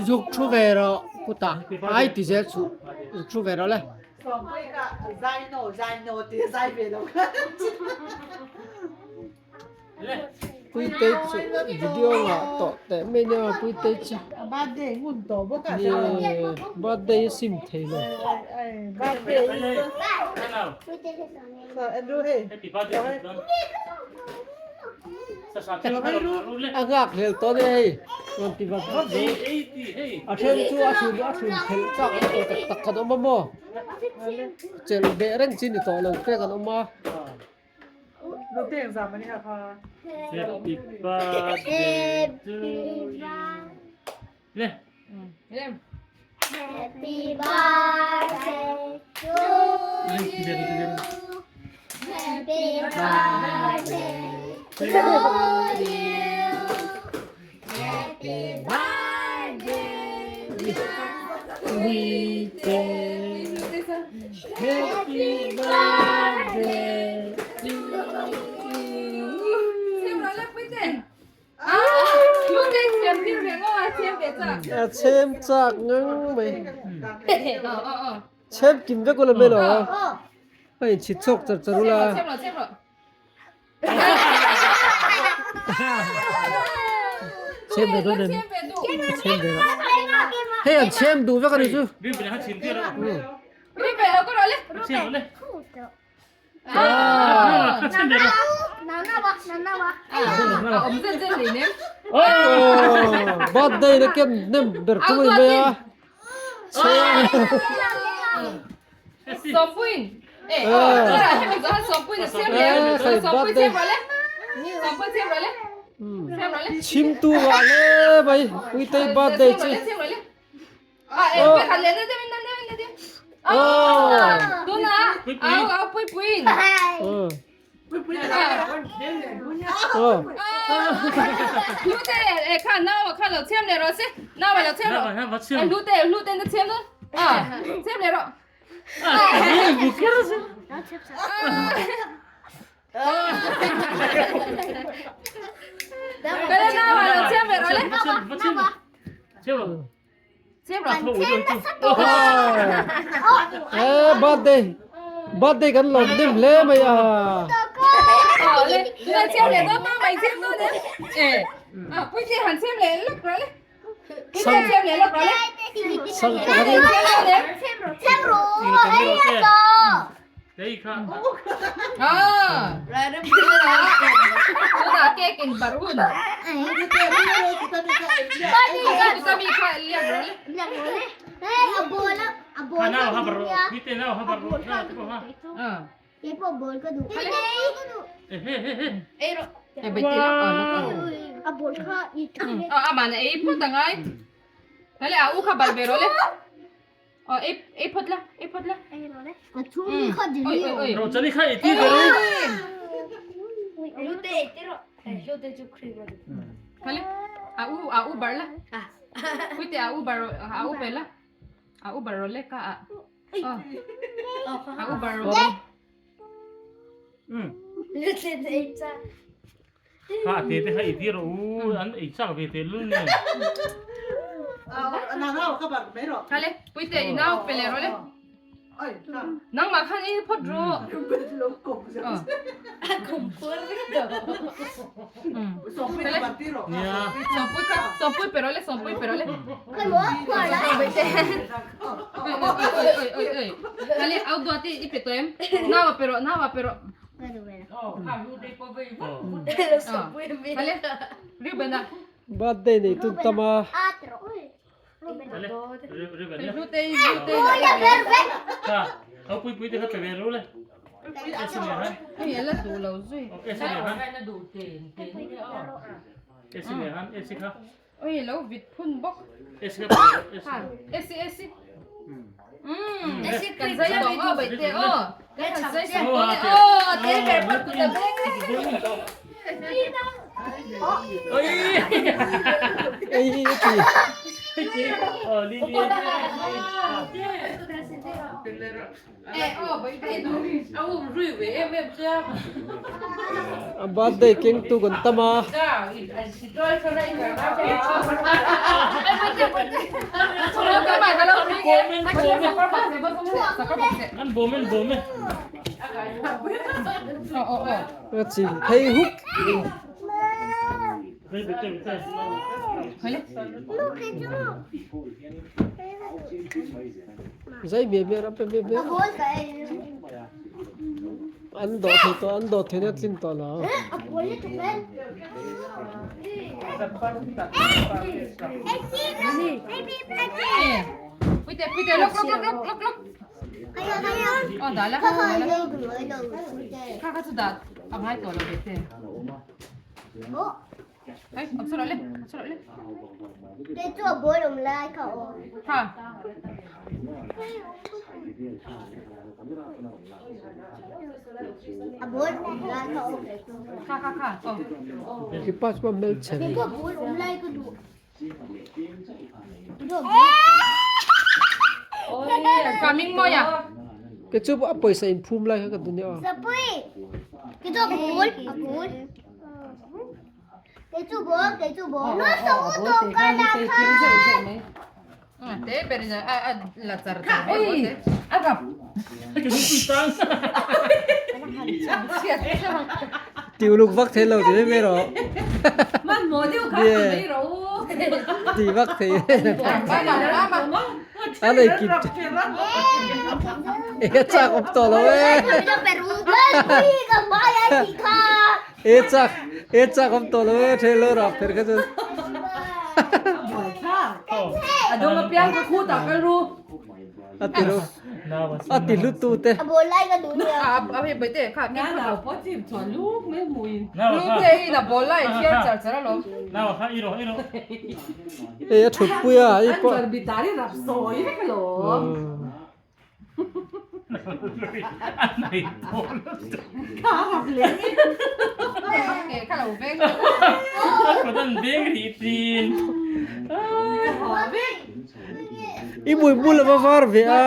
Zuk thu ve rawh kutah ai ti zel chu zuk thu ve rawh le. Puitei chu video ngah tawh teh mai nia Puitei chu ni birthday a sim thei lo. A nghak hlel tawh nia hei rawn ti vat vat zel a then chu a thlun a thlun phelh chak an tawh tak tak kan awm a maw chelh beh reng chi ni tawh lo te kan awm a. Happy birthday to you. Le. Happy birthday to you. Happy birthday to you. Happy birthday Happy birthday to you. A chhem chak ngang mai. Chhem kim vek ula mai lo. A inchhit chhuak char char ula. Chhem ve dawn em? Chhem ve rawh. Hei an chhem duh vek a ni chu. Birthday na ken hnem ber chu mai mai a. Chhimtu ngah hle mai Puitei birthday chu. Ê birthday birthday kan lawm hnem hle mai a. Sang pakhat in Kha te te kha ei tir rawh u an ei chak ve teh lul nen. Khale puite i nau pe leh rawh le. Nangmah khan ei phawt rawh. Nia. Sawmpui kha sawmpui pe rawh le sawmpui pe rawh le. Oi oi oi. Khale au duat i pe tawh em? Nau a pe rawh nau a pe rawh. Birthday nei tun tam a. Esi nen khan Esi kha. Oi lo vit phun bawk. Esi kha pe rawh Esi. Ha Esi Esi. Umm Esi kan zai tawh aw baihte aw. Kan han zai sak dawn e aw te ber phawt kut a beng. Oi. Ei ei ti. Aw Lily. A birthday keng tu kan tam a. A chil phei huk. Zai miah miah ram pe miah miah an dawh thei tawh an dawh theihna tlin tawh lo. Khipa chuan hmelchhe ve. Kei chu a pawisa inphum lai kha ka duh nia aw. Ti uluk vak thei lo ti mai mai rawh. Ti vak thei. A nei kip. E chak awm tawh lo e. E chak e chak awm tawh lo e then lo rap pher kha chu. A dawng apiang ka khu tak ka ru. A ti ru. A ti hlu tu te. A ball lai ka duh nia. A a hei bai te kha mi kha po chim chuan luk mai hmuin. Lu te hi na ball lai thiar char char alawm. Nau kha i ro i ro. E a thut pui a i pawh. An char bitari rap sawi vek alawm. I muihmul a va var ve a.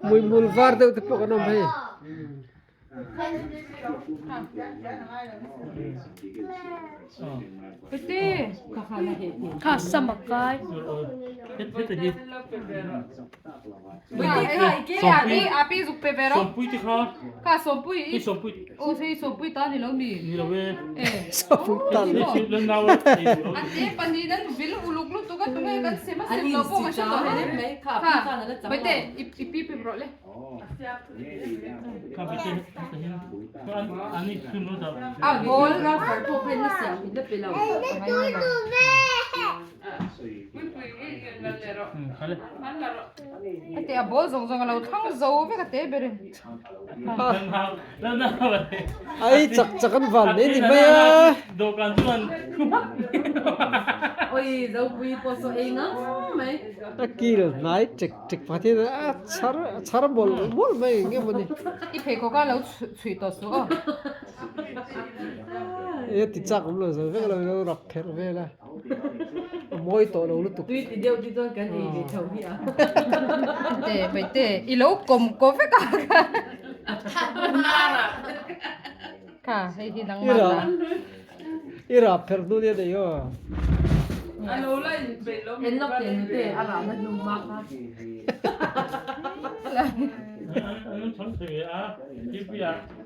Muihmul var deuh te pawh kan awm hei. Kha sama kai. Heti a ball zawng zawng a lo thlang zo vek a te ber in. Ai chak chak an van mai ni mai a. Dawhkan chuan Oi zopui pawh saw ei ngang mai. A kil hnai chek chek pakhat hian a chhar a chhar mawlh mawlh mai eng emaw ni. I pheikhawk a lo chhuih tawh suh aw. E ti chak awm lo zo vek lo ilo rak pherh vel a. A mawi tawh lo lutuk. Tui ti deuh te chuan kan ei ve tho hi a. Te baite i lo kawm kaw vek a kha. Kha hei hi nangmah ta. I rap pherh hnu nia nei aw. En lawk teh nute a rahna hnu hma kha.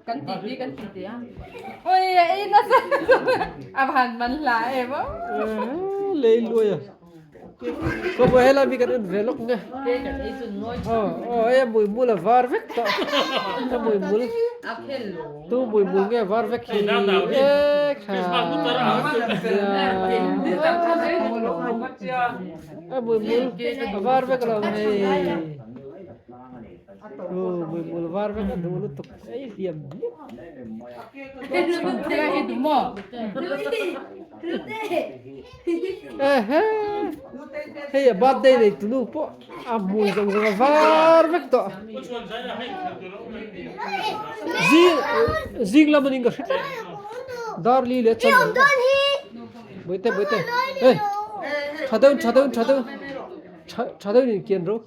Kan ti ti kan ti ti a. Oi a ei nasa a van man hla em aw. Lei luai a. Ka hmu helai mi kan en ve lawk nge. Aw aw hei a muihmul a var vek tawh. A muihmul tu muihmul nge var vek hi e kha. A muihmul a var vek lo hei. Aw hmuihmul var vek a duh lutuk ei hliam hliam. Ehe hei a birthday nei tunu pawh a hmui zawng zawng a var vek tawh. Zing zing lam anin ka hre tlat. Darli leh chan Bawihte bawihte hei tha deuh tha deuh tha deuh tha deuh in kian ro.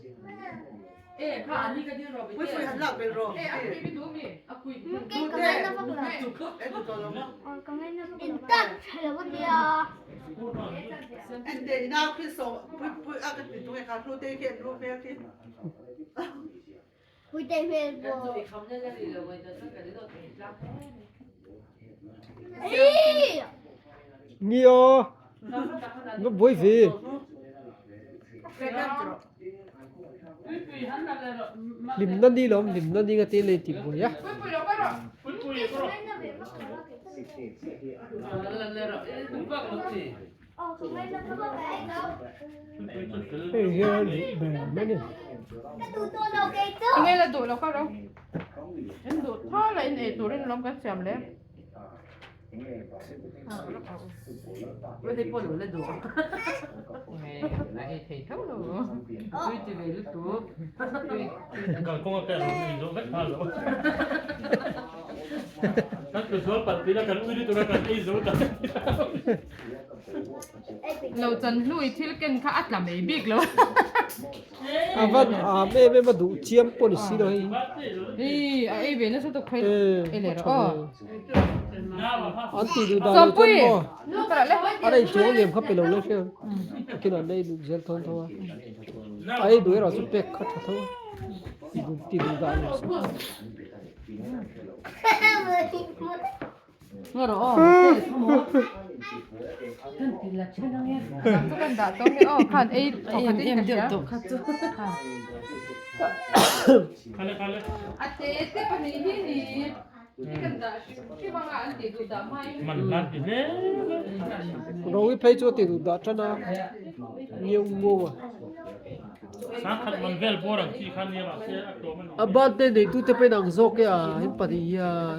Ngi aw va buai ve. Hlimna ni lawm hlimna ni nga te lei ti buai a. Hei hian duh ber mai ni. Enge la duh lo ka ro. In duh tho la in ei turin lawm kan siam le. Lo chan hlui thil ken kha a tla mai bik lo. A van am em em a duh chiam pawh ni si lo hei. Hei a ei ve nasa tuk phei ei leh rawh aw. An tih duh dan lo chuan maw a rei chuang liam kha pe lo le hria kinah an ei duh zel thawn tho a a ei duh erawh chu pek kha tha tho a ti duh dan lo. Ro i phei chu a ti duh dah tan a, ngeu ngau a. A birthday neitute pawhin ang zawk e a in pahnih hian.